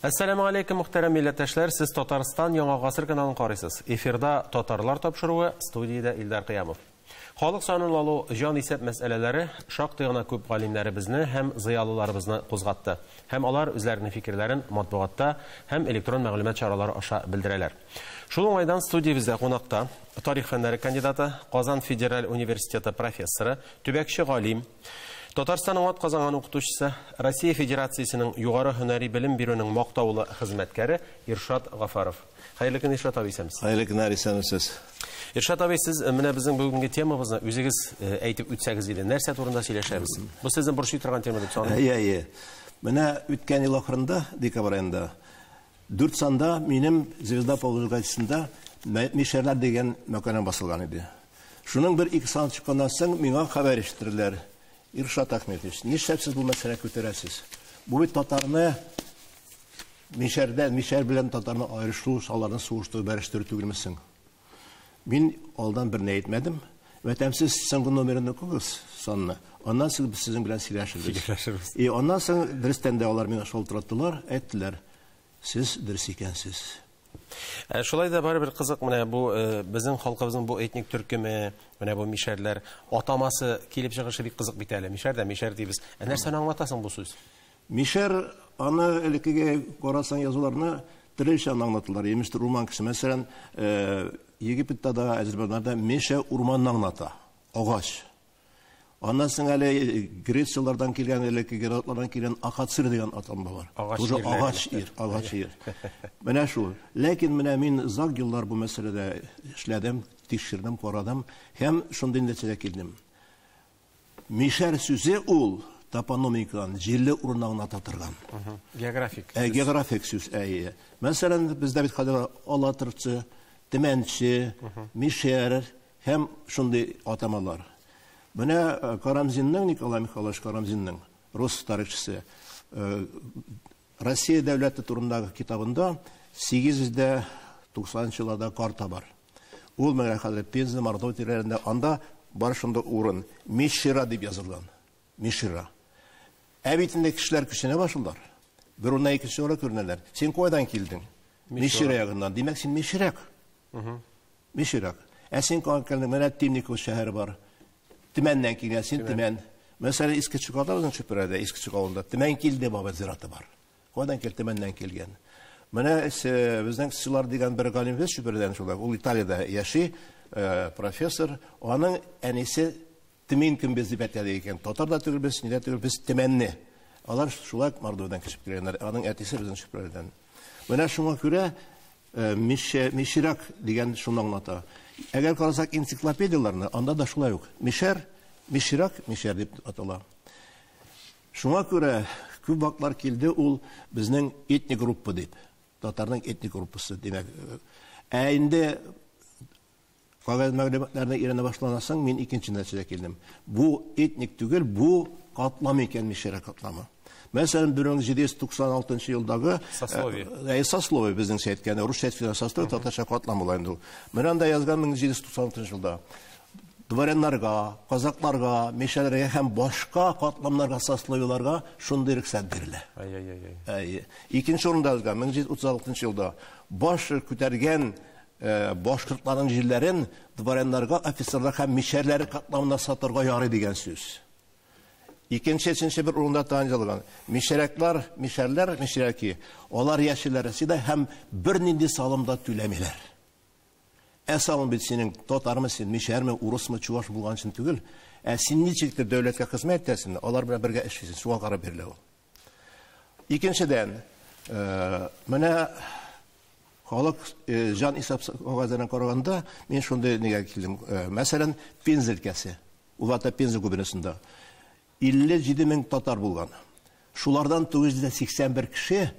Әссәламү алейкум, мөхтәрәм милләттәшләр, сез Татарстан Яңа Гасыр каналын карыйсыз. Эфирда Татарлар тапшыруы, студиядә Илдар Кыямов. Халык санын алу, җан исәп мәсьәләләре шактый гына күп галимнәребезне һәм зыялыларыбызны кузгатты. Һәм алар үзләренең фикерләрен матбугатта һәм электрон мәгълүмат чаралары аша белдерәләр. Шул уңайдан студиябездә кунакта тарих фәннәре кандидаты, Казан федераль университеты профессоры, төбәкче галим, Татарстанның атказанган укытучысы, Россия Федерациясенең югары һөнәри белем бирүнең мактаулы хезмәткәре Иршат Гафаров. Хәерле көн, Иршат абый, исәнмесез. Хәерле көннәр, исәнмесез. Иршат абый, сез менә безнең бүгенге темабызны үзегез әйтеп үтсәгез иде. Нәрсә турында сөйләшәбез? Бу сезне борчый торган тема дип саныйм. Әйе, әйе. Менә үткән ел ахырында, декабрь аенда, 4 санда минем Звезда Поволжья газетасында Мишәрләр дигән мәкаләм басылган иде. Шуның бер-ике сан чыкканнан соң миңа хәбәр ишеттерделәр. Иршат Ахметович, нишләп сез бу мәсьәлә күтәрәсез? Бу бит татарны мишәрдән, мишәр белән татарны аерыштыру, аларны сугыштыру, бәрештерү түгелме соң? Мин алдан берни әйтмәдем. Мәтәм, сез соңгы номерын укыгыз, санны. Аннан соң без сезнең белән сөйләшербез. Сөйләшербез. И аннан соң дөрестән дә алар миңа шалтыраттылар, әйттеләр, сез дөрес икәнсез. Шулай да барыбер кызык, менә бу безнең халкыбызның бу этник төркеме, менә бу мишәрләр атамасы килеп чыгышы бик кызык бит әле. Мишәр дә мишәр дибез. Ә нәрсәне аңлата соң бу сүз? Мишәр, аны элеккеге карасаң язуларны төрлечә аңлаталар. Имештер урман кеше. Мәсәлән, Египетта да, Әзербайҗанда мишә урманны аңлата. Агач. Аннан соң әле Грециялардан килгән, элекке геротлардан килгән акацир дигән атама бар. Агач Тоже ирләре. Агач ир, агач ир. Менә шул. Ләкин менә мин озак еллар бу мәсьәләдә эшләдем, тикшердем, карадым һәм шундый нәтиҗәгә килдем. Мишәр сүзе ул топономикадан җирле урынны аңлата торган. Географик. Географик сүз, әйе. Мәсәлән, бездә бит хәзер алатырчы, төмәнче, мишәр һәм шундый атамалар. Менә Карамзинның, Николай Михайлович Карамзинның, рус тарихчысы, Россия дәүләте турындагы китабында 890 елларда карта бар. Ул менә хәзер Пенза, Мордовия тирәләрендә, анда бар шундый урын. Мишера дип язылган. Мишера. Ә бит инде кешеләр күченә башлыйлар. Бер урыннан икенче урынга күренәләр. Син кайдан килдең? Мишера ягыннан. Димәк, син мишерәк. Мишерәк. Ә син кайдан килдең? Менә Темников шәһәре бар. Төмәннән килгән, син Төмән. Мәсәлән, Иске Чокалда безнең Чүпрәдә, Иске Чокал авылында Төмән килде бабай зираты бар. Кайдан килде? Төмәннән килгән. Менә безнең Силар дигән бер галимебез Чүпрәдән шулай. Ул Италиядә яши, профессор. Аның әнисе Төмән кембез дип әйтә икән. Татар да түгел без, ни дә түгел без, Төмәнне. Алар шулай Мордовиядән күчеп килгәннәр. Аның әтисе безнең Чүпрәдән. Менә шуңа күрә Мишерак дигән шуны аңлата. Әгәр карасак энциклопедияләрне, анда да шулай ук. Мишәр, Мишерак, Мишәр дип атала. Шуңа күрә күп вакытлар килде ул безнең этник группа дип. Татарның этник группасы димәк. Ә инде кәгазь мәгълүматларны өйрәнә башлаганнан соң мин икенче нәтиҗәгә килдем. Бу этник түгел, бу катлам икән, мишәрә катламы. Мәсәлән, 1796 елдагы сословие. Сословие безнең әйткән, русча әйткән сословие, татарча катлам була инде ул. Менә анда язган 1796 елда дворяннарга, казакларга, мишәрләргә һәм башка катламнарга, сословиеларга шундый рөхсәт бирелә. Ай-яй-яй. Әйе. Икенче урында язган 1736 елда баш күтәргән башкортларның җирләрен дворяннарга, офицерлар һәм мишәрләр катламына сатырга ярый дигән сүз. Икенче, өченче бер урында тагын язылган. Мишәрәкләр, мишәрләр, мишәрәки, алар яшиләр Россиядә һәм бернинди салым да түләмиләр. Ә салым бит синең татармы син, мишәрме, урысмы, чуваш булган өчен түгел. Ә син ничектер дәүләткә хезмәт итәсең, алар белән бергә эшлисең, шуңа карап бирелә ул. Икенчедән, менә халык җан исәп кәгазьләренә караганда, мин шундый нигә килдем. Мәсәлән, Пенза өлкәсе, Увата Пенза губернасында 57 мең татар булган. Шулардан 981 кеше,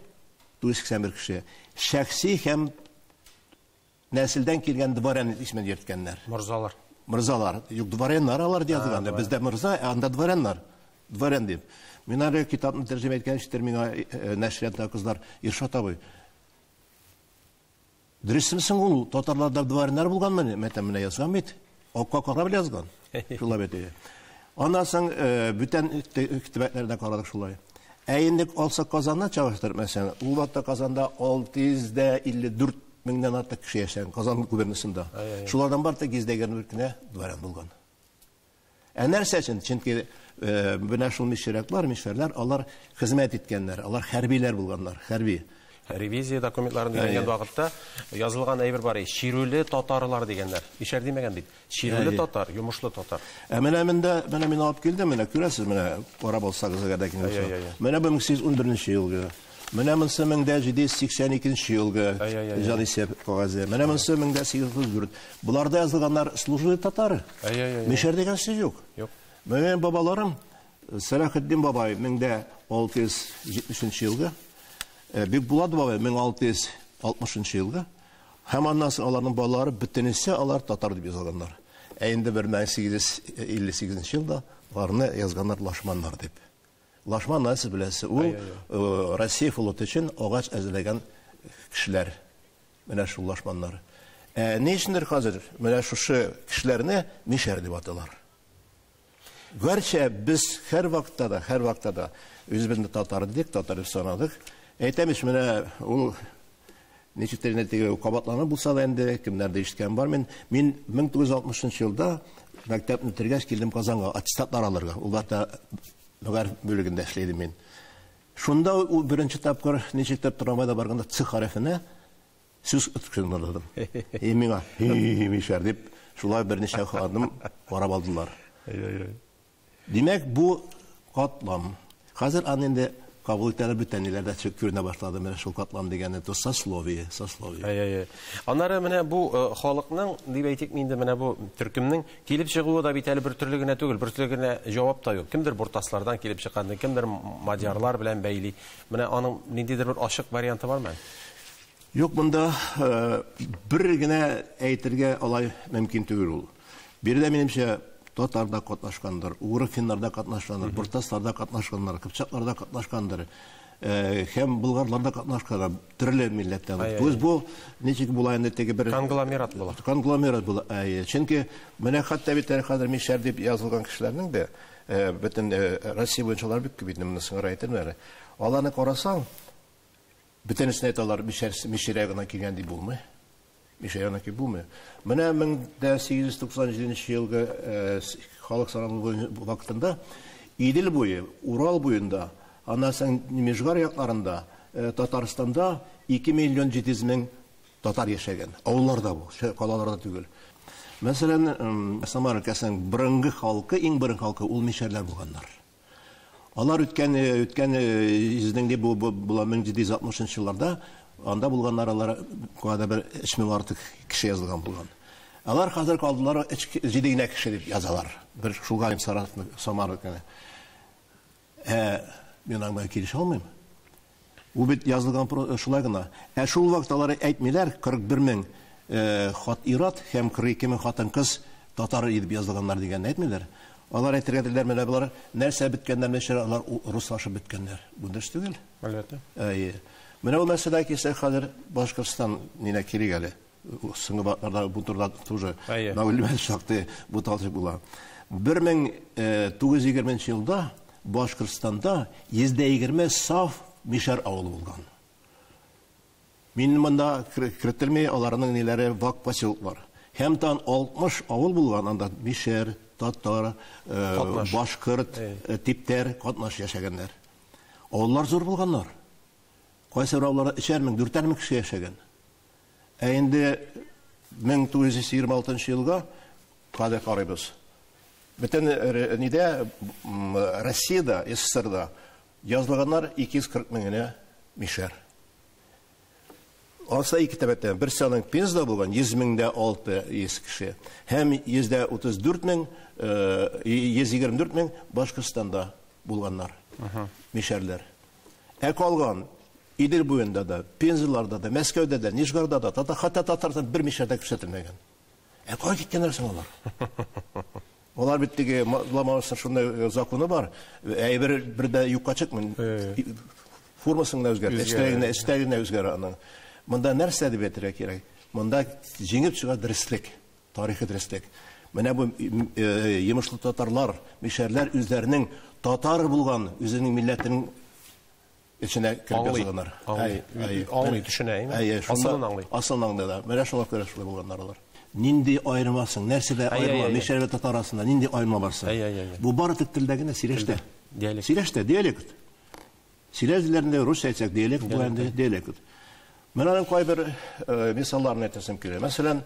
981 кеше шәхси һәм нәселдән килгән дворян исемен йөрткәннәр. Морзалар. Морзалар. Юк, дворяннар алар язган. Бездә морза, ә анда дворяннар. Дворян дип. Мин әле китапны тәрҗемә иткән өчен миңа нәшриятта кызлар Иршат абый. Дөресме соң ул татарларда дворяннар булганмы? Мәтәм менә язган бит. Акка карап язган. Шулай бит. Аннан соң бүтән төбәкләрдә карадык шулай. Ә инде алсак Казанны чагыштырып, мәсәлән, ул вакытта Казанда 654 меңнән артык кеше яшәгән, Казан губернасында. Шулардан бары тик 121 кенә дворян булган. Ә нәрсә өчен? Чөнки менә шул мишәрәкләр, мишәрләр, алар хезмәт иткәннәр, алар хәрбиләр булганнар, хәрби. Ревизия документларын өйрәнгән вакытта язылган әйбер бар, чирүле татарлар дигәннәр. Мишәр димәгән бит. Чирүле татар, йомышлы татар. Ә менә монда, менә мин алып килдем, менә күрәсез, менә карап алсагыз әгәр дә кем булса. Менә бу 1811 елгы. Менә монысы 1782 елгы җанисәп кәгазе. Менә монысы 1834. Буларда язылганнар служилые татары. Мишәр дигән сүз юк. Юк. Менә бабаларым Сәлахетдин бабай 1673 елгы, Бикбулат бабай 1660 елгы. Һәм аннан соң аларның балалары бөтенесе алар татар дип язылганнар. Ә инде 1858 елда аларны язганнар лашманнар дип. Лашманнар, сез беләсез, ул Россия флоты өчен агач әзерләгән кешеләр. Менә шул лашманнар. Ә ни өчендер хәзер менә шушы кешеләрне мишәр дип аталар. Гәрчә без һәр вакытта да, һәр вакытта да үзебезне татар дидек, татар дип санадык. Әйтәм ич, менә ул ничектер инде теге кабатланып булса да инде, кемнәрдә ишеткән бар. Мин 1960 елда мәктәпне бетергәч килдем Казанга аттестатлар алырга. Ул вакытта мәгариф бүлегендә эшләдем мин. Шунда ул беренче тапкыр ничектер трамвайда барганда Ц хәрефенә сүз өткенләдем. И миңа, хи, мишәр дип, шулай берничә адым карап алдылар. Димәк, бу катлам. Хәзер аны инде кабул итәләр, бүтән ниләрдә күренә башлады. Менә шул катлам дигәне, то сословие, сословие. Әй-әй-әй. Аннары менә бу халыкның, дип әйтик инде, менә бу төркемнең килеп чыгуы да бит әле бер төрле генә түгел, бер төрле генә җавап та юк. Кемдер буртаслардан килеп чыккан, кемдер мадьярлар белән бәйли. Менә аның ниндидер бер ачык варианты бармы? Юк, монда бер генә әйтергә алай мөмкин түгел ул. Биредә минемчә татар да катнашкандыр, угры финнар да катнашкандыр, буртаслар да катнашканнар, кыпчаклар да катнашкандыр, һәм болгарлар да катнашканнар, төрле милләттән. То есть бу ничек була инде теге бер конгломерат була. Конгломерат була, әйе. Чөнки менә хәтта бит әле хәзер мишәр дип язылган кешеләрнең дә, бөтен Россия буенча алар бик күп инде, моны сыңар әйтәм әле. Аларны карасаң, бөтенесен әйтәләр, мишәргә генә килгән дип булмый. Мишәргә генә килеп булмый. Менә 1897 елгы халык саны вакытында Идел буе, Урал буенда, аннан соң Нижгар якларында, Татарстанда 2 миллион 700 мең татар яшәгән. Авылларда бу, калаларда түгел. Мәсәлән, Самара өлкәсенең борынгы халкы, иң борынгы халкы ул мишәрләр булганнар. Алар үткән йөзнең дип бу була 1760 елларда анда булганнар, алар када бер өч мең артык кеше язылган булган. Алар хәзер калдылар 7 генә кеше дип язалар. Бер шулга Самара өлкәне. Мин аның белән килешә алмыйм. Ул бит язылган шулай гына. Ә шул вакытта алар әйтмиләр, 41 мең хат ир-ат һәм 42 мең хатын-кыз татар дип язылганнар дигәнне әйтмиләр. Алар әйтергә телиләр, менә болар нәрсә беткәннәр, нәрсә алар руслашып беткәннәр. Бу дөрес түгел. Әлбәттә. Әйе. Менә ул нәрсәдә килсәк, хәзер Башкортстан нинә кирәк әле. Соңгы вакытларда бу турыда тоже мәгълүмат шактый буталчык була. Бер мең тугыз йөз егерменче елда Башкортстанда 120 саф мишәр авылы булган. Мин монда кертелми, аларның ниләре вак поселоклар. Һәм тагын 60 авыл булган, анда мишәр, татар, Катнаш. башкорт, типтәр катнаш яшәгәннәр. Авыллар зур булганнар. Кайсы бер авылларда өчәр мең, дүртәр мең кеше яшәгән. Ә инде мең тугыз йөз егерме алтынчы елга кадәр карыйбыз. Бөтен нидә, Россиядә, СССРда язылганнар 240 мең генә мишәр. Алса ике тәбәттән, берсе аның Пензада булган йөз меңдә алты йөз кеше һәм йөздә утыз дүрт мең, йөз егерме дүрт мең Башкортстанда булганнар, мишәрләр. Ә калган Идел буенда да, Пензаларда да, Мәскәүдә дә, Нижгарда да, хәтта Татарстан бер мишәр дә күрсәтелмәгән. Ә кая киткәннәр соң алар? Алар бит теге Ломоносовның шундай законы бар, әйбер бер дә юкка чыкмый. Формасын гына үзгәртә, эчтәлегенә үзгәрә аның. Монда нәрсә дип әйтергә кирәк? Монда җиңеп чыга дөреслек, тарихи дөреслек. Менә бу йомышлы татарлар, мишәрләр үзләренең татар булган, үзенең милләтенең эченә кереп язылганнар. Аңлый, төшенә, әйе. Асылын аңлый. Асылын аңлый да. Менә шуңа күрә шулай булганнар алар. Нинди аерма соң? Нәрсәдә аерма? Мишәр вә татар арасында нинди аерма бар соң? Бу бары тик телдә генә, сөйләштә. Диалект. Сөйләштә, диалект. Сөйләш телләрендә русча әйтсәк, диалект була инде, диалект. Менә аның кайбер мисалларын әйтәсем килә. Мәсәлән,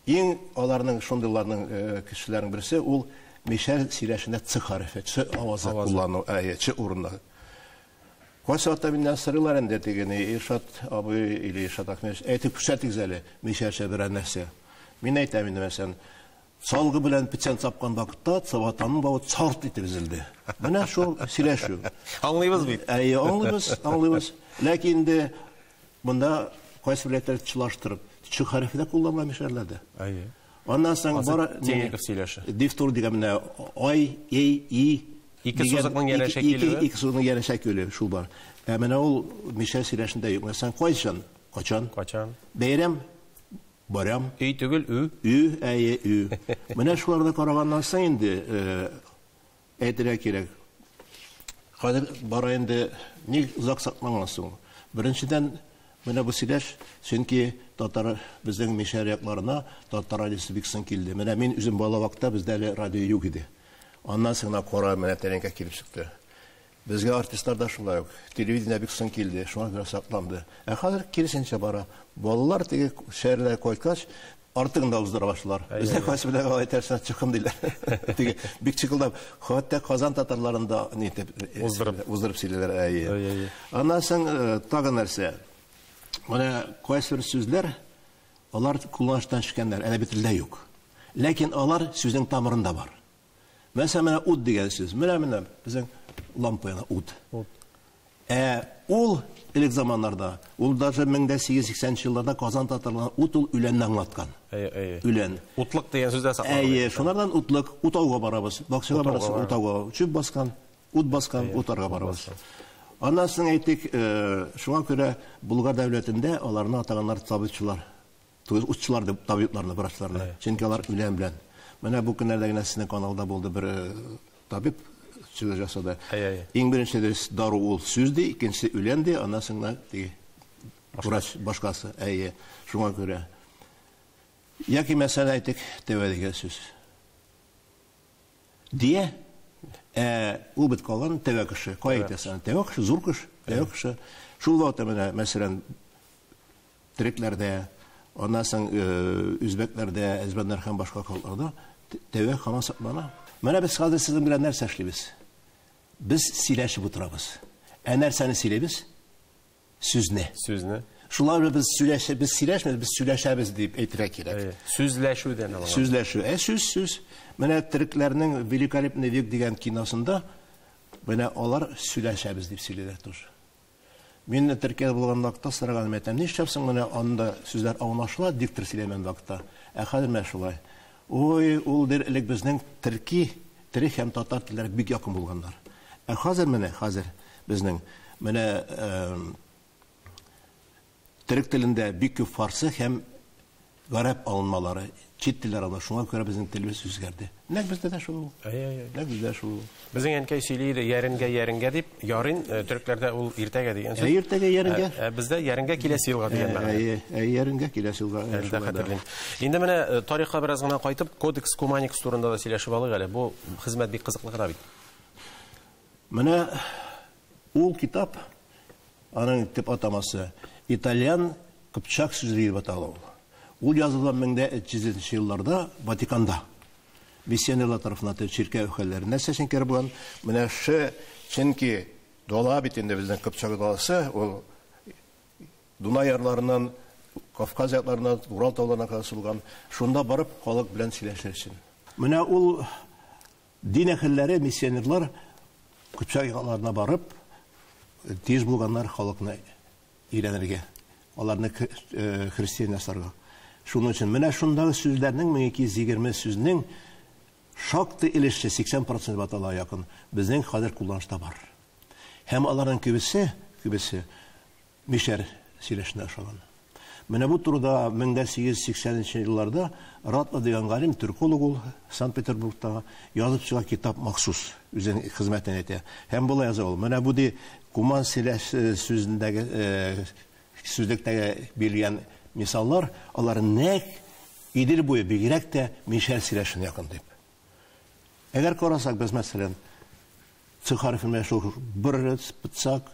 иң аларның шундыйларның кешеләрнең берсе ул мишәр сөйләшендә ц хәрефе, ч авазы куллану, әйе, ч урынына. Кайсы вакытта миннән сорыйлар инде тегене, Иршат абый или Иршат Ахмедович, әйтеп күрсәтегез әле мишәрчә берәр нәрсә. Мин әйтәм инде, мәсәлән, салгы белән печән чапкан вакытта чабатаның бавы чарт итеп өзелде. Менә шул сөйләшү. Аңлыйбыз бит. Әйе, аңлыйбыз, аңлыйбыз. Ләкин инде монда кайсы берәүләр чылаштырып, ч хәрефе дә кулланыла мишәрләрдә. Әйе. Аннан соң бары Темников сөйләше. Дифтур дигән менә ай, эй, и Ике сузыкның янәшә килүе. Ике сузыкның янәшә килүе шул бар. Ә менә ул мишәр сөйләшендә юк. Мәсәлән, кайчан? Качан? Качан? Бәйрәм, барам. Өй түгел, ү. Ү, әйе, ү. Менә шуларны караганнан соң инде әйтергә кирәк. Хәзер бара инде ник озак сакланган соң? Беренчедән, менә бу сөйләш, чөнки татар безнең мишәр якларына татар радиосы бик соң килде. Менә мин үзем бала вакытта бездә әле радио юк иде. Аннан соң гына кара менә тәлинкә килеп чыкты. Безгә артистлар да шулай ук. Телевидение бик соң килде, шуңа күрә сакланды. Ә хәзер киресенчә бара. Балалар теге шәһәрләргә кайткач, артыгын да уздыра башлар. Бездә кайсы белән алай әйтәрсең, чыкым диләр. Теге бик чыкылдап, хәтта Казан татарларын да ни итеп уздырып уздырып сөйлиләр. Әйе. Аннан соң тагын нәрсә? Менә кайсы бер сүзләр алар кулланыштан чыкканнар, әдәби телдә юк. Ләкин алар сүзнең тамырында бар. Мәсәлән, менә ут дигән сүз. Менә безнең лампа яна ут. Ут. Ә ул элек заманнарда, ул даже 1880 елларда Казан татарларына ут ул үләнне аңлаткан. Әйе, әйе. Үлән. Утлык дигән сүз дә сакланган. Әйе, шунардан утлык, утауга барабыз. Бакчага барабыз, утауга. Чүп баскан, ут баскан, утарга барабыз. Аннан соң әйтик, шуңа күрә Болгар дәүләтендә аларны атаганнар табибчылар. Утчылар дип табибларны, врачларны. Чөнки алар үлән белән. Менә бу көннәрдә генә сезнең каналда булды бер табиб сүз ясады. Иң беренче дару ул сүз ди, икенчесе үлән ди, аннан соң теге врач башкасы. Әйе, шуңа күрә. Яки мәсәлән әйтик, тәвә дигән сүз. Дия, ул бит калган тәвә кеше. Кая әйтәсең? Тәвә кеше, зур кеше, тәвә кеше. Шул вакытта менә мәсәлән төрекләрдә, аннан соң үзбәкләрдә, әзбәннәр һәм башка халыкларда тәвә һаман саклана. Менә без хәзер сезнең белән нәрсә эшлибез? Без сөйләшеп утырабыз. Ә нәрсәне сөйлибез? Сүзне. Сүзне. Шулай без сөйләшә, без сөйләшмибез, без сөйләшәбез дип әйтергә кирәк. Сүзләшүдән алган. Сүзләшү. Сүз, сүз. Менә төрекләрнең Великолепный век дигән киносында менә алар сөйләшәбез дип сөйлиләр тоже. Мин Төркиядә булган вакытта сораганым әйтәм, нишләп соң менә анда сүзләр аңлашыла, диктор сөйләгән вакытта. Ә хәзер менә шулай. Ой, ул дер элек безнең төрки, төрек һәм татар телләре бик якын булганнар. Ә хәзер менә, хәзер безнең менә төрек телендә бик күп фарсы һәм гарәп алынмалары, чит телләр алына. Шуңа күрә безнең телебез үзгәрде. Нәкъ бездә дә шул. Нәкъ бездә шул. Безнең әнкәй сөйли иде, яренгә, яренгә дип, ярин, төрекләрдә ул иртәгә дигән сүз. Иртәгә, яренгә. Бездә яренгә киләсе елга дигән мәгънә. Әйе, яренгә киләсе елга. Әлдә хәтерлим. Инде менә тарихка бераз гына кайтып, Кодекс Куманикус турында да сөйләшеп алыйк әле. Бу хезмәт бик кызыклы гына бит. Менә ул китап, аның төп атамасы Итальян Кыпчак сүзлеге дип атала ул. Ул язылган 1300 елларда Ватиканда. Миссионерлар тарафыннан чиркәү әһелләре нәрсә өчен кирәк булган? Менә шы, чөнки дала бит инде безнең Кыпчак даласы, ул Дунай ярларыннан, Кавказ якларыннан, Урал тауларына кадәр сузылган. Шунда барып халык белән сөйләшер өчен. Менә ул дин әһелләре, миссионерлар Кыпчак якларына барып, тиеш булганнар халыкны өйрәнергә, аларны христиан ясарга. Шуның өчен менә шундагы сүзләрнең 1220 сүзнең шактый өлеше 80% атала якын безнең хәзер кулланышта бар. Һәм аларның күбесе, күбесе мишәр сөйләшенә ошаган. Менә бу турыда 1880 елларда Ратла дигән галим, түрколог ул, Санкт-Петербургта язып чыга китап махсус, үзенең хезмәтен әйтә. Һәм болай яза ул. Менә бу ди куман сөйләш сүзендәге сүзлектәге бирелгән мисаллар, алар нәкъ Идел буе бигрәк тә мишәр сөйләшенә якын дип. Әгәр карасак без мәсәлән, Ц хәрефе менә шул бер пыцак,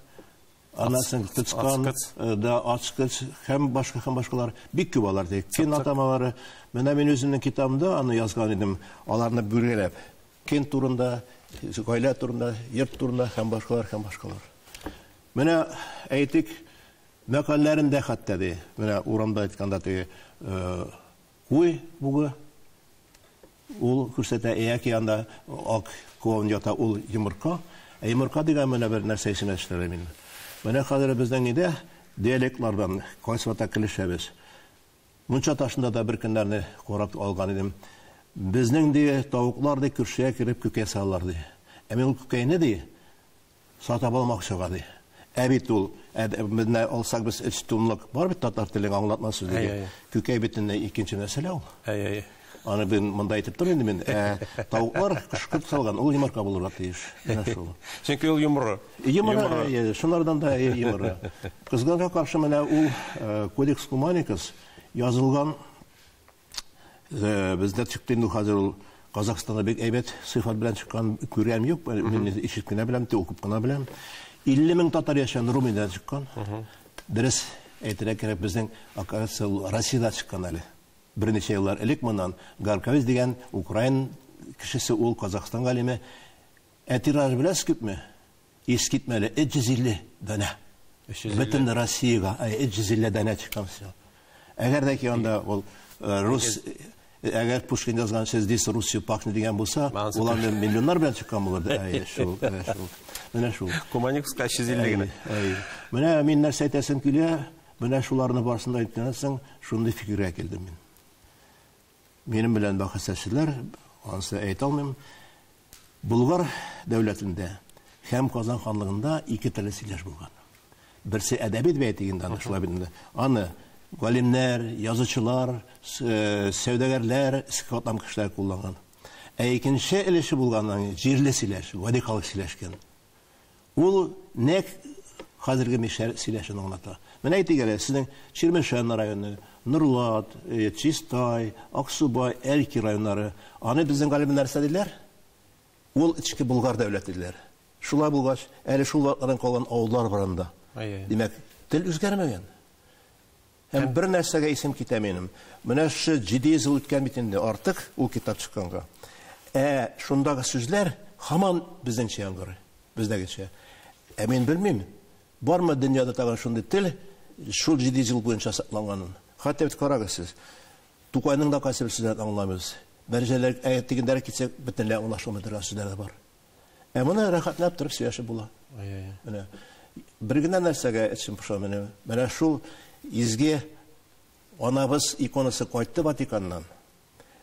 аннан тыцкан, да ацкыц һәм башка һәм башкалар бик күп алар ди. Кен атамалары. Менә мин үземнең китабымда аны язган идем, аларны бүлгәләп. Кен турында, гаилә турында, йорт турында һәм башкалар һәм башкалар. Менә әйтик, мәкальләрендә хәтта ди. Менә урамда әйткәндә теге куй бугы ул күрсәтә, яки анда ак клоун ята, ул йомырка. Ә йомырка дигән менә бер нәрсә исемә төште минем. Менә хәзер безнең нидә диалектлардан кайсы вакытта килешәбез. Мунча ташында да бер көннәрне карап алган идем. Безнең ди тавыклар ди күршегә кереп күкәй салалар ди. Ә мин ул күкәйне ди сатып алмакчыга ди. Ә бит ул, менә алсак без өч томлык бар бит татар телен аңлатма сүзлеге. Күкәй бөтенләй икенче мәсьәлә ул. Әй, әй. Аны бин монда әйтеп тормыйм инде мин. Тавыклар кышкырт салган, ул йомырка булырга тиеш. Менә шул. Чөнки ул йомры. Йомры, шунардан да йомры. Кызганга каршы менә ул Кодекс Куманикус язылган, бездә чыкты инде хәзер ул Казахстанда бик әйбәт сыйфат белән чыккан, күргән юк, мин ишетеп кенә беләм, укып кына беләм. 50 мең татар яшәгән Румыниядә чыккан. Дөрес әйтергә кирәк, безнең, оказывается, ул Россиядә чыккан әле. Берничә еллар элек моннан Гарковиц дигән украин кешесе, ул Казахстан галиме. Ә тираж беләсез күпме? Искитмәле, 350 данә. Бөтен Россиягә 350 данә чыккан все. Әгәр дә ки анда ул рус, әгәр Пушкин язган «Здесь Русью пахнет» дигән булса, ул анда миллионнар белән чыккан булыр. Әй, шул, шул. Менә шул. Куманиковска 350 генә. Менә мин нәрсә әйтәсем килә, менә шуларны барысын да әйткәннән соң, шундый фикергә килдем мин. Минем белән бәхәсләшүләр, анысы әйтә алмыйм. Болгар дәүләтендә һәм Казан ханлыгында ике төрле сөйләш булган. Берсе әдәби дип әйтик инде, аны шулай бит инде. Аны галимнәр, язучылар, сәүдәгәрләр, катлам кешеләр кулланган. Ә икенче өлеше булган җирле сөйләш, гади халык сөйләшкән. Ул нәкъ хәзерге мишәр сөйләшен аңлата. Менә әйтик әле, сезнең Чирмешән районы, Нурлат, Чистай, Аксубай, Әлки районнары. Аны безнең галимнәр нәрсә диләр? Ул эчке Болгар дәүләте диләр. Шулай булгач, әле шул вакыттан калган авыллар бар анда. Димәк, тел үзгәрмәгән. Һәм бер нәрсәгә исем китә минем. Менә шушы 700 ел үткән бит инде артык ул китап чыкканга. Ә шундагы сүзләр һаман безнеңчә яңгырый, бездәгечә. Ә мин белмим, бармы дөньяда тагын шундый тел шул 700 ел буенча сакланганын. Хәтта бит карагыз сез. Тукайның да кайсы бер сүзләрен аңламыйбыз. Дәрәҗәләр, әгәр тегендәрәк китсәк, бөтенләй аңлашылмый торган сүзләр дә бар. Ә моны рәхәтләнеп торып сөйләшеп була. Менә бер генә нәрсәгә эчем поша менә. Менә шул изге анабыз иконасы кайтты Ватиканнан.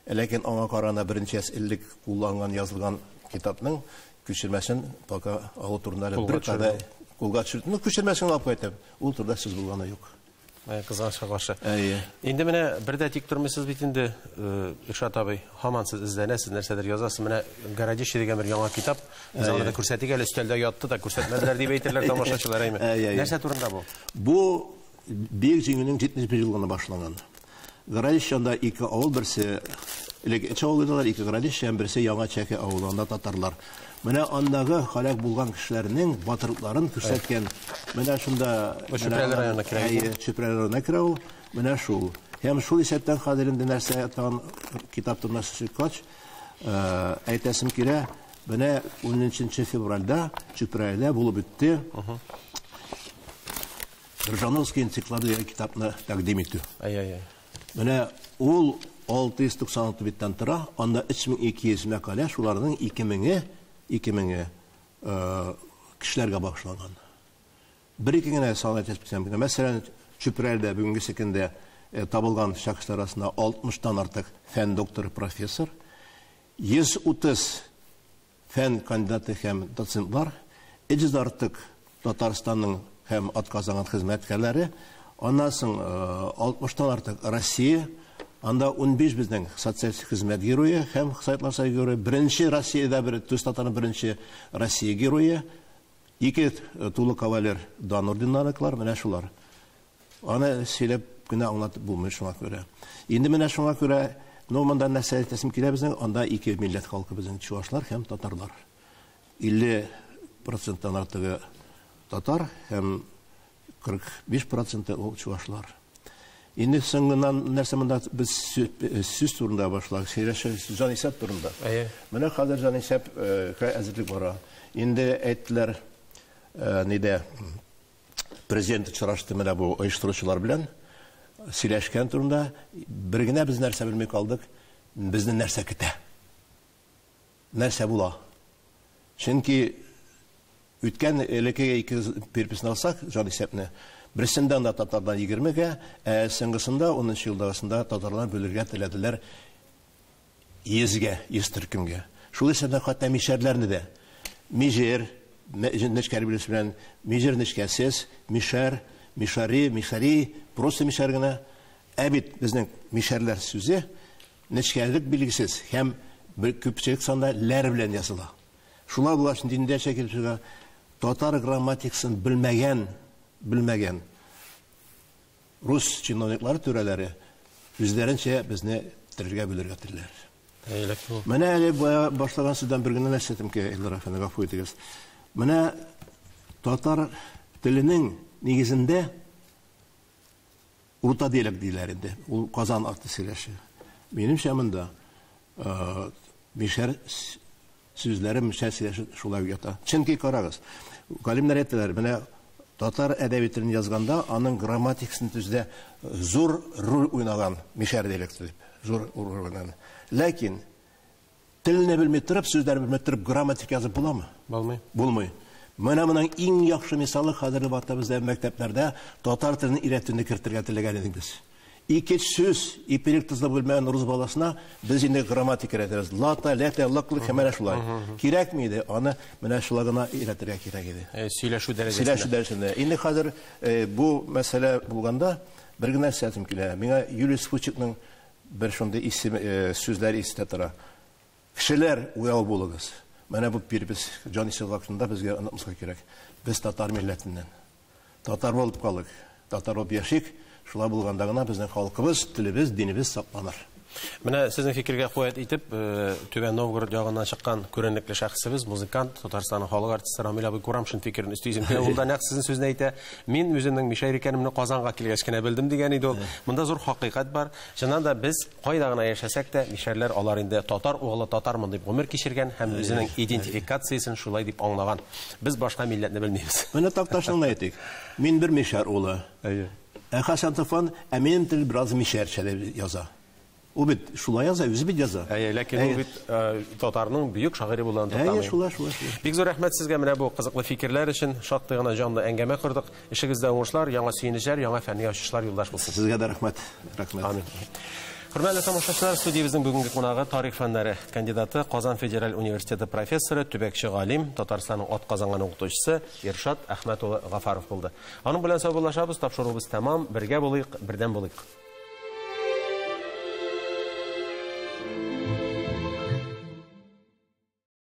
Ләкин аңа караганда берничә элек кулланган, язылган китапның күчермәсен пока алу турында әле бер кадәр кулга төшерде. Ну, күчермәсен алып кайтып, ул турыда сүз булганы юк. Кызганычка каршы. Инде менә бер дә тик тормыйсыз бит инде, Илшат абый. Һаман сез эзләнәсез, нәрсәдер язасыз. Менә Городище дигән бер яңа китап. Без аны да күрсәтик әле, өстәлдә ятты да күрсәтмәделәр дип әйтерләр тамашачылар, әйме? Нәрсә турында бу? Бу Бөек Җиңүнең 75 еллыгына башланган. Городище анда ике авыл, берсе элек өч авыл иделәр, ике Городище һәм берсе Яңа Чәке авылы, анда татарлар. Менә андагы һәлак булган кешеләрнең батырлыкларын күрсәткән. Менә шунда Чүпрәле районына керә. Әйе, Чүпрәле районына керә ул. Менә шул. Һәм шул исәптән хәзер инде нәрсә тагын китап турында сүз чыккач, әйтәсем килә, менә 13 февральдә Чүпрәледә булып үтте. Ржановский энциклопедия китапны тәкъдим итү. Әй-әй-әй. Менә ул 696 биттән тора, анда 3200 мәкалә, шуларның 2000-е, 2000-е кешеләргә багышланган. Бер-ике генә сан әйтеп китсәм генә, мәсәлән, Чүпрәлдә бүгенге көндә табылган шәхесләр арасында 60-тан артык фән докторы, профессор, 130 фән кандидаты һәм доцентлар, 300 артык Татарстанның һәм атказанган хезмәткәрләре, Аннан соң 60-тан артык Россия, анда 15 безнең социалистик хезмәт герое һәм Советлар Союзы герое, беренче Россиядә бер төз татарның беренче Россия герое, 2 тулы кавалер дан орденнарыклар, менә шулар. Аны сөйләп кенә аңлатып булмый шуңа күрә. Инде менә шуңа күрә, ну, монда нәрсә әйтәсем килә безнең, анда 2 милләт халкы безнең, чувашлар һәм татарлар. 50%-тан артыгы татар һәм 45% ул чувашлар. Инде соңыннан нәрсә монда без сүз турында башладык, сөйләшә җанисәп турында. Менә хәзер җанисәпкә әзерлек бара. Инде әйттеләр, нидә президент очрашты менә бу оештыручылар белән сөйләшкән турында. Бер генә без нәрсә белми калдык, безне нәрсә көтә? Нәрсә була? Чөнки үткән элеккеге ике переписны алсак, җанисәпне, берсендә анда татардан 20-гә, ә соңгысында 10 елдагысында татарлар бүлергә теләделәр 100-гә, 100 төркемгә. Шул исәптән хәтта мишәрләрне дә. Мижер, нечкәр белән белән, мижер нечкәсез, мишәр, мишари, мишари, просто мишәр генә. Ә бит безнең мишәрләр сүзе нечкәлек билгесез һәм бер күпчелек санда ләр белән языла. Шулай булгач, диндә шәкел чыга, татар грамматикасын белмәгән рус чиновниклары, түрәләре үзләренчә безне терергә бүлергә телиләр. Менә әле бая башлаган сүздән бер генә нәрсә әйтәм ки, Илдар әфәнде, гафу итегез. Менә татар теленең нигезендә урта диалект диләр инде. Ул Казан арты сөйләше. Минемчә монда мишәр сүзләре, мишәр сөйләше шулай ята. Чөнки карагыз, галимнәр әйтәләр, менә татар әдәби телен язганда аның грамматикасын төзүдә зур роль уйнаган мишәр диалекты дип, зур роль уйнаган. Ләкин телне белми торып, сүзләрне белми торып грамматика язып буламы? Булмый. Булмый. Менә моның иң яхшы мисалы хәзерге вакытта бездә мәктәпләрдә татар телен өйрәтүне кертергә теләгән идек без. Ике сүз ипилек тозлап белмәгән рус баласына без инде грамматика өйрәтәбез. Лата, ләтә, лыклык һәм менә шулай. Кирәкми иде, аны менә шулай гына өйрәтергә кирәк иде. Сөйләшү дәрәҗәсендә. Сөйләшү дәрәҗәсендә. Инде хәзер бу мәсьәлә булганда бер генә нәрсә әйтәм килә. Миңа Юлиус Фучикның бер шундый исем, сүзләре истә тора. Кешеләр, уяу булыгыз. Менә бу перепись җанисәп вакытында безгә онытмаска кирәк. Без татар милләтеннән. Татар булып калыйк, татар булып яшик. Шулай булганда гына безнең халкыбыз, телебез, динебез сакланыр. Менә сезнең фикергә куәт итеп, Түбән Новгород ягыннан чыккан күренекле шәхесебез, музыкант, Татарстанның халык артисты Рамил абый Курамшин фикерен өстисем. Ул да нәкъ сезнең сүзне әйтә. Мин үземнең мишәр икәнемне Казанга килгәч кенә белдем дигән иде ул. Монда зур хакыйкать бар. Чыннан да без кайда гына яшәсәк тә, мишәрләр алар инде татар угылы татармын дип гомер кичергән һәм үзенең идентификациясен шулай дип аңлаган. Без башка милләтне белмибез. Менә Такташны әйтик. Мин бер мишәр улы. Ә Хәсән Туфан, ә минем тел бераз мишәрчә дип яза. Ул бит шулай яза, үзе бит яза. Әйе, ләкин ул бит татарның бөек шагыйре булган туктамый. Әйе, шулай, шулай, шулай. Бик зур рәхмәт сезгә менә бу кызыклы фикерләр өчен. Шактый гына җанлы әңгәмә кордык. Эшегездә уңышлар, яңа сөенечләр, яңа фәнни ачышлар юлдаш булсын. Сезгә дә рәхмәт. Рәхмәт. Амин. Хөрмәтле тамашачылар, студиябезнең бүгенге кунагы тарих фәннәре кандидаты, Казан федераль университеты профессоры, төбәкче галим, Татарстанның атказанган укытучысы Иршат Әхмәт улы Гафаров булды. Аның белән саубуллашабыз, тапшыруыбыз тәмам. Бергә булыйк, бердәм булыйк.